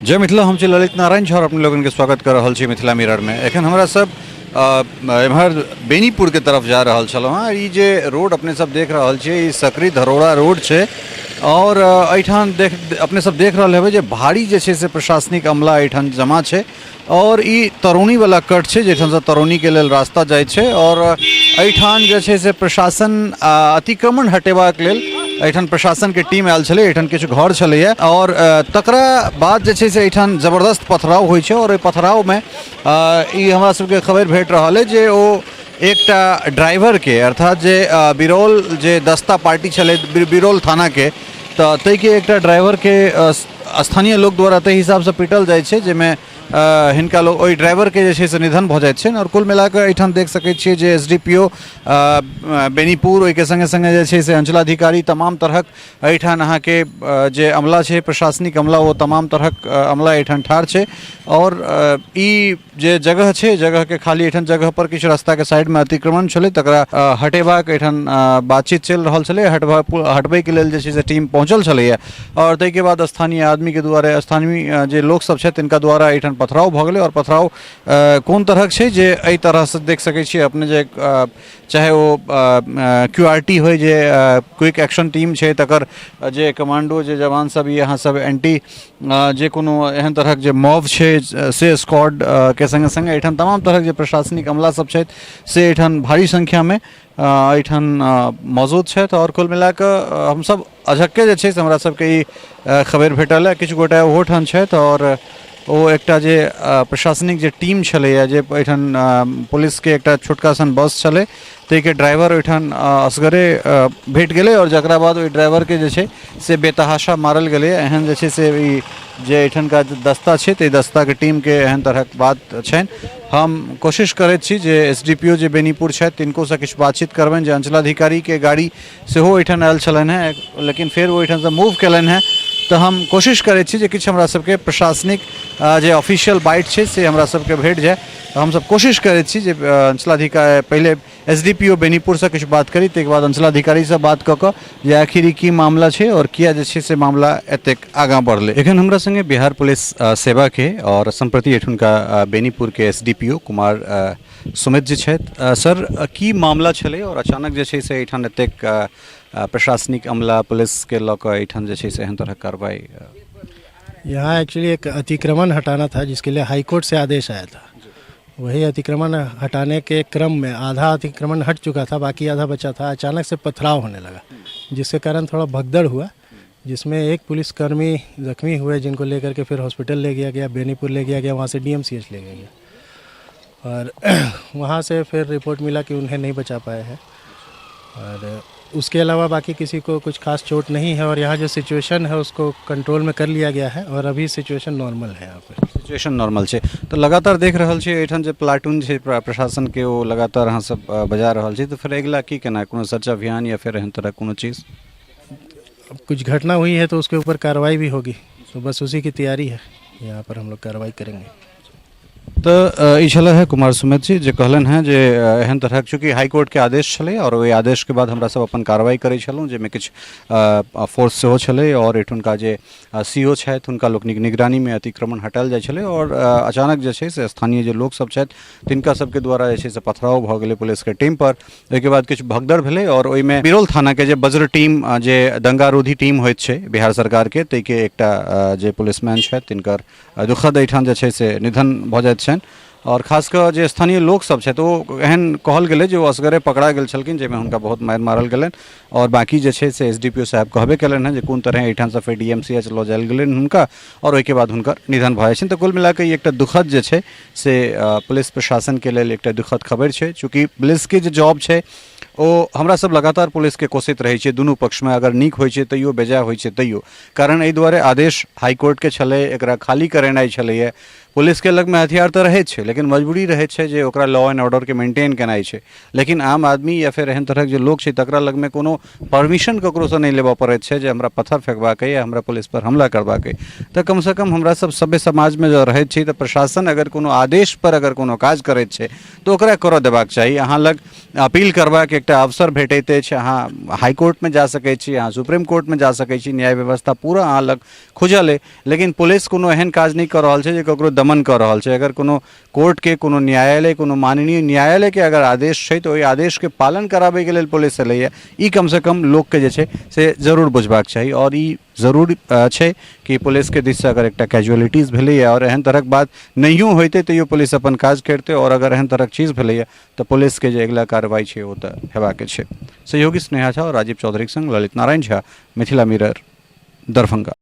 जय मिथिला, हम छी ललित नारायण झा और अपने लोगन के स्वागत कर रहल छी मिथिला मिरर में। एखन हमरा सब एम्हर बेनीपुर के तरफ जा रहल छलहुँ हँ। ई जे रोड अपने सब देख रहल छियै, ई सकरी धरोड़ा रोड छै और एहिठाम देख अपने सब देख रहल हेबै जे भारी जे छै से प्रशासनिक अमला एहिठाम जमा छै और ई तरौनी वाला कट छै जाहिठामसँ तरौनीके लेल रास्ता जाइ छै और एहिठाम जे छै से प्रशासन अतिक्रमण हटेबाक लेल एहिठाम प्रशासनके टीम आयल छलै। एहिठाम किछु घर छलैए और तकरा बाद जे छै से एहिठाम जबरदस्त पथराव होइ छै और ओहि पथरावमे ई हमरा सबके खबरि भेट रहल अइ जे ओ एकटा ड्राइवरके, अर्थात जे बिरौल जे दस्ता पार्टी छलै बिरौल थानाके, तऽ ताहिके एकटा ड्राइवरके स्थानीय लोक द्वारा ताहि हिसाबसँ पीटल जाइ छै जाहिमे हिनका लोग ओहि ड्राइवरके जे छै से निधन भऽ जाइत छनि। आओर कुल मिलाकऽ एहिठाम देख सकै छियै जे S D P O Benipur, ओहिके सङ्गे सङ्गे जे छै से अंचलाधिकारी, तमाम तरहक एहिठाम अहाँके जे अमला छै, प्रशासनिक अमला, ओ तमाम तरहक अमला एहिठाम ठाढ़ छै। आओर ई जे जगह छै, जगहके खाली एहिठाम जगह पर किछु रास्ताके साइडमे अतिक्रमण छलै, तकरा हटेबाक एहिठाम बातचीत चलि रहल छलै। हटबैके लेल जे छै से टीम पहुँचल छलैए आओर ताहिके बाद स्थानीय आदमीके द्वारा, स्थानीय जे लोकसभ छथि तिनका द्वारा एहिठाम पथराव भऽ गेलै। आओर पथराव कोन तरहक छै जे एहि तरहसँ देख सकै छियै अपने जे चाहे ओ क्यू आर टी होइ, जे क्विक एक्शन टीम छै, तकर जे कमांडो, जे जवान सब, ई अहाँ सब एंटी जे कोनो एहन तरहक जे मॉब छै से स्क्वाड के सङ्गे सङ्गे एहिठाम तमाम तरहक जे प्रशासनिक अमला सब छथि से एहिठाम भारी संख्यामे एहिठाम मौजूद छथि। आओर कुल मिलाकऽ हमसब अझक्के जे छै से हमरा सबके ई खबरि भेटल हँ। किछु गोटे ओहोठाम छथि आओर ओ एकटा जे प्रशासनिक जे टीम छलैए, जे एहिठाम पुलिसके एकटा छोटका सन बस छलै, ताहिके ड्राइवर ओहिठाम असगरे भेट गेलै आओर जकरा बाद ओहि ड्राइवरके जे छै से बेतहाशा मारल गेलै। एहन जे छै से ई जे एहिठामका जे दस्ता छै, ताहि दस्ताके टीमके एहन तरहक बात छनि। हम कोशिश करैत छी जे एस डी पी ओ जे बेनीपुर छथि तिनकोसँ किछु बातचीत करबनि, जे अंचलाधिकारीके गाड़ी सेहो ओहिठाम आयल छलनि हेँ, लेकिन फेर ओहिठामसँ मूव केलनि हेँ। तऽ हम कोशिश करै छी जे किछु हमरा सबके प्रशासनिक जे ऑफिशियल बाइट छै से हमरा सबके भेट जाय। तऽ हमसब कोशिश करै छी जे अंचलाधिकारी, पहिले एस डी पी ओ बेनीपुरसँ किछु बात करी, ताहिके बाद अंचलाधिकारीसँ बात कऽ कऽ जे आखिर ई की मामला छै आओर किया जे छै से मामला एतेक आगाँ बढ़लै। एखन हमरा सङ्गे बिहार पुलिस सेवाके आओर सम्प्रति एठुनका बेनीपुरके S D P O Kumar Sumit ji छथि। सर, की मामला छलै आओर अचानक जे छै से एहिठाम एतेक प्रशासनिक अमला पुलिसके लऽ कऽ एहिठाम जे छै से एहन तरहक कार्रवाई? यहाँ एक्चुअली एक अतिक्रमण हटाना था, जिसके लिए हाई कोर्ट से आदेश आया था। वही अतिक्रमण हटाने के क्रम में आधा अतिक्रमण हट चुका था, बाकी आधा बचा था। अचानक से पथराव होने लगा, जिसके कारण थोड़ा भगदड़ हुआ, जिसमें एक पुलिसकर्मी जख्मी हुए, जिनको लेकर के फिर हॉस्पिटल ले गया गया, बेनीपुर ले गया गया, वहाँ से डीएमसीएच ले गया गया और वहाँ से फिर रिपोर्ट मिला कि उन्हें नहीं बचा पाए हैं। और उसके अलावा बाकी किसी को कुछ खास चोट नहीं है और यहाँ जो सिचुएशन है उसको कंट्रोल में कर लिया गया है और अभी सिचुएशन नॉर्मल है यहाँ पर। सिचुएशन नॉर्मल छै। तऽ लगातार देख रहल छियै एहिठाम जे प्लाटून छै प्रशासनके, ओ लगातार अहाँ सब बजा रहल छी। तऽ फेर अगिला की केना, कोनो सर्च अभियान या फेर एहन तरहक कोनो चीज? अब कुछ घटना हुई है तो उसके ऊपर कार्रवाई भी होगी, तो बस उसी की तैयारी है। यहाँ पर हम लोग कार्रवाई करेंगे। तऽ ई छलै है कुमार सुमित जी जे कहलनि हेँ जे एहन तरहक चूँकि हाईकोर्टके आदेश छलै आओर ओहि आदेशके बाद हमरा सब अपन कार्रवाई करै छलहुँ, जाहिमे किछु फोर्स सेहो छलै आओर एहिठुनका जे सी ओ छथि हुनका लोकनिक निगरानीमे अतिक्रमण हटायल जाइ छलै आओर अचानक जे छै से स्थानीय जे लोकसब छथि तिनका सबके द्वारा जे छै से पथराव भऽ गेलै पुलिसके टीमपर। ओहिके बाद किछु भगदड़ भेलै आओर ओहिमे बिरौल थानाके जे वज्र टीम, जे दंगारोधी टीम होइत छै बिहार सरकारके, ताहिके एकटा जे पुलिसमैन छथि तिनकर दुखद एहिठाम जे छै से निधन भऽ जाइत छनि। आओर खास कऽ जे स्थानीय लोकसभ छथि ओ एहन कहल गेलै जे ओ असगरे पकड़ा गेल छलखिन, जाहिमे हुनका बहुत मारि मारल गेलनि। आओर बाँकी जे छै से एस डी पी ओ साहेब कहबे केलनि हेँ जे कोन तरहे एहिठामसँ फेर डी एम सी एच लऽ जायल गेलनि हुनका आओर ओहिके बाद हुनकर निधन भऽ जाइ छनि। तऽ कुल मिलाकऽ ई एकटा दुखद जे छै से पुलिस प्रशासनके लेल एकटा दुखद खबरि छै। चूँकि पुलिसके जे जॉब छै ओ हमरा सब लगातार पुलिसके कोसैत रहै छियै दुनू पक्षमे, अगर नीक होइ छै तैयो, बेजाय होइ छै तैयो। कारण एहि दुआरे आदेश हाईकोर्टके छलै, एकरा खाली करेनाइ छलैए। पुलिसके लगमे हथियार तऽ रहै छै, लेकिन मजबूरी रहै छै जे ओकरा लॉ एंड ऑर्डरके मेंटेन केनाइ छै। लेकिन आम आदमी या फेर एहन तरहक जे लोक छै, तकरा लगमे कोनो परमिशन ककरोसँ नहि लेबऽ पड़ैत छै जे हमरा पत्थर फेकबाक अइ या हमरा पुलिसपर हमला करबाक अइ। तऽ कमसँ कम हमरा सब सभ्य समाजमे जँ रहैत छी, तऽ प्रशासन अगर कोनो आदेशपर अगर कोनो काज करैत छै, तऽ ओकरा करऽ देबाक चाही। अहाँ लग अपील करबाक एकटा अवसर भेटैत अछि। अहाँ हाईकोर्टमे जा सकै छी, अहाँ सुप्रीम कोर्टमे जा सकै छी। न्याय व्यवस्था पूरा अहाँ लग खुजल अइ, लेकिन पुलिस कोनो एहन काज नहि कऽ रहल छै जे ककरो दमन कऽ रहल छै। अगर कोनो कोर्टके, कोनो न्यायालय, कोनो माननीय न्यायालयके अगर आदेश छै, तऽ ओहि आदेशके पालन कराबैके लेल पुलिस एलैए। ई कमसँ कम लोकके जे छै से जरूर बुझबाक चाही। आओर ई जरूर छै कि पुलिसके दिससँ अगर एकटा कैजुअलिटीज भेलैए, आओर एहन तरहक बात नहियो होइतै तैयो पुलिस अपन काज करितै, आओर अगर एहन तरहक चीज भेलैए तऽ पुलिसके जे अगिला कार्रवाई छै, ओ तऽ हेबाके छै। सहयोगी स्नेहा झा आओर राजीव चौधरीके सङ्ग ललित नारायण झा, मिथिला मिरर, दरभंगा।